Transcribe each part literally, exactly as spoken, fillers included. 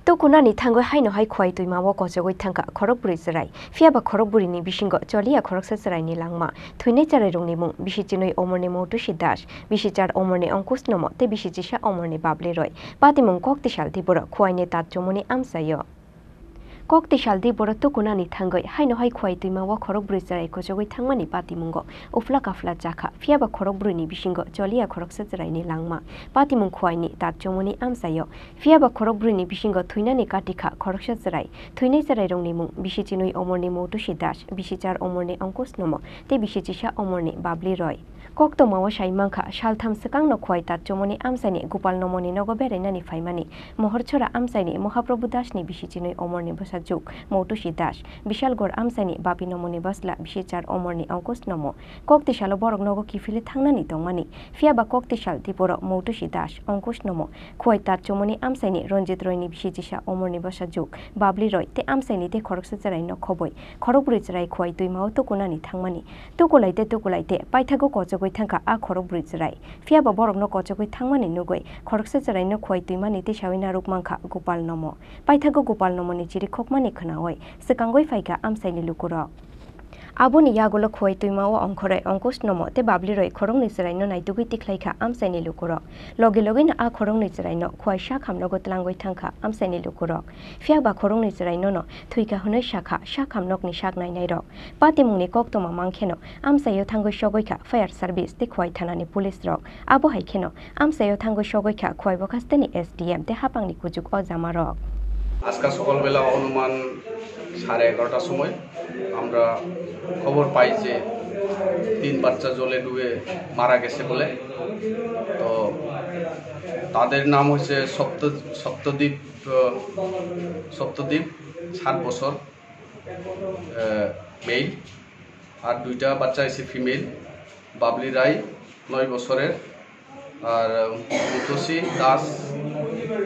Tukunani thangwi haino hai Khowai twima o kochogwi thangkha khorokbrwi chwrai. Phiyaba khorokbrwini bisingo choliya khoroksa chwraini langma. Thwinai chwrairokni mung bisi chinwi Omorni Moutusi Das, bisi char Omorni Ankush Nomo tei bisi chisa Omorni Babli Roy. Patimung Koktisal Diboro Khowaini Tatchomoni amchaio. Koktisal Diboro tukunani thangwi haino hai Khowai twima o khorokbrwi chwrai kochogwi thangmani patimungo uphla kaphla chakha. Phiyaba khorokbrwini bisingo choliya khoroksa chwraini langma. Patimung Khowaini Tatchomoni amchaio. Phiyaba khorokbrwini bisingo thwinani katikha khoroksa chwrai. Thwinai chwrairokni mung bisi chinwi Omorni Moutusi Das, bisi char Omorni Ankush Nomo tei bisi chisa Omorni Babli Roy. Koktwmao sai mankha, saltham swkangno Khowai Tatchomoni amchaini Gopal Nomoni nogo berainani phaimani Mohorchora amchaini Mahaprabhu Dasni bisi chinwi Omorni bwsajwk Moutusi Das, Bishalgor amchaini Bapi Nomoni bwsla bisi char Omorni Ankush Nomo. Koktisalo borok nogo kiphilwi thangnani tongmani. Phiyaba Koktisal Diboro Moutusi Das, Ankush Nomo, Khowai Tatchomoni amchaini Ranjit Royni bisi chisa Omorni bwsajwk Babli Roy tei amchaini tei khoroksa chwraino khobwi khorokbrwi chwrai Khowai twimao tukunani thangmani. Tukulai tei tukulai tei paithago kochogwi thangkha a khorokbrwi chwrai. Phiyaba borokno kochogwi thangmani nugwi khoroksa chwraino Khowai twimani tisawi narwk mankha Gopal Nomo. Paithago Gopal Nomoni chirikhokmani khwnawi swkangwi phaikha amchaini lukurok. Aboni yagulo Khowai twimao ongkhorwi Ankush Nomo tei Babli Roy khoroknwi chwraino naitugwi tikhlaikha amchaini lukurok. Logi logino a khoroknwi chwraino Khowai sak hamnogo tlangwi thangkha amchaini lukurok. Phiyaba khoroknwi chwrainono thwikha hwnwi sakha sak hamnokni sak nainairok. Patimungni koktwma mankheno amchaio thangwi sogwikha fire service tei Khowai thanani police rok. Abo hai kheno amchaio thangwi sogwikha Khowai Bokhasteni S D M tei hapangni kuchuk o jamarok. আজকে সকালবেলা অনুমান সাড়ে এগারোটার সময় আমরা খবর পাই যে তিন বাচ্চা জলে ডুবে মারা গেছে বলে। তো তাদের নাম হচ্ছে সপ্ত সপ্তদ্বীপ, আহ, সপ্তদ্বীপ, সাত বছর, আহ, মেল, আর দুইটা বাচ্চা হচ্ছে ফিমেল, বাবলি রায় নয় বছরের, আর মুতসি দাস,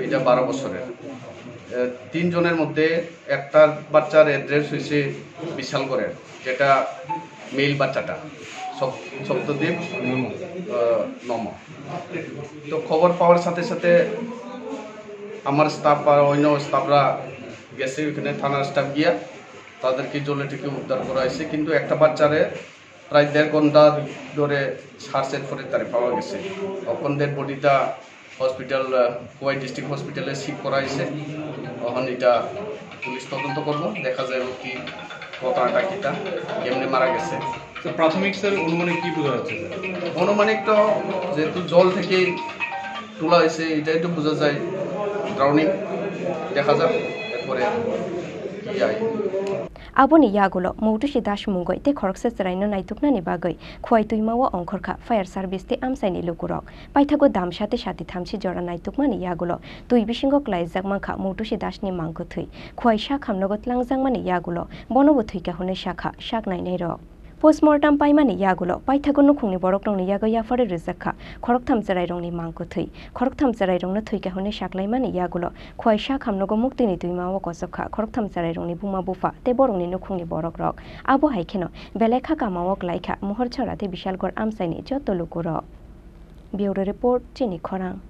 এটা বারো বছরের। আহ, তিনজনের মধ্যে একটা বাচ্চার অ্যাড্রেস হয়েছে বিশালগড়ের, যেটা মেল বাচ্চাটা, সপ-, সপ্তদ্বীপ, আহ, নম। তো খবর পাওয়ার সাথে সাথে আমার স্টাফ আর অন্য স্টাফরা গেছে ওখানে, থানার স্টাফ গিয়া তাদেরকে জলে থেকে উদ্ধার করা হয়েছে, কিন্তু একটা বাচ্চারে প্রায় দেড় ঘন্টা ধরে সার্চের পরে তারে পাওয়া গেছে। এখন ডেড বডিটা হসপিটাল, আহ, খোয়াই ডিস্ট্রিক্ট হসপিটালে শিফট করা হয়েছে। এখন এটা পুলিশ তদন্ত করবো, দেখা যাবে কি ঘটনাটা কিটা, কেমনে মারা গেছে। তো প্রাথমিক স্যার অনুমানে কি বোঝা যাচ্ছে স্যার? অনুমানিক তো যেহেতু জল থেকে তোলা হয়েছে, এটাই তো বোঝা যায় ড্রাউনিং। দেখা যাক এরপরে কি হয়। Aboni yagulo Moutusi Das mungwi tei khoroksa chwraino naituknani bagwi Khowai twimao ongkhorkha fire service tei amchaini lukurok. Paithago damsa tei sati thamchi jora naitukmani yagulo twi bisingo klaijak mankha Moutusi Dasni mangkwthwi. Khowai sak hamnogo tlangjakmani yagulo bonobo thwikha hwnwi sakha sak nainairok. Postmortem paimani yagulo paithago nukhungni borokrokni yago yapharwi rwjakha khoroktham chwrairokni mangkwthwi. Khoroktham chwrairokno thwikha hwnwi saklaimani yagulo Khowai sak hamnogo muktwini twimao kochopkha khoroktham chwrairokni buma bupha tei borokni nukhungni borokrok. Abo hai kheno belai kha kamao klaikha Mohorchora tei Bishalgor amchaini joto lukurok. Bureau Report, Chini Khorang.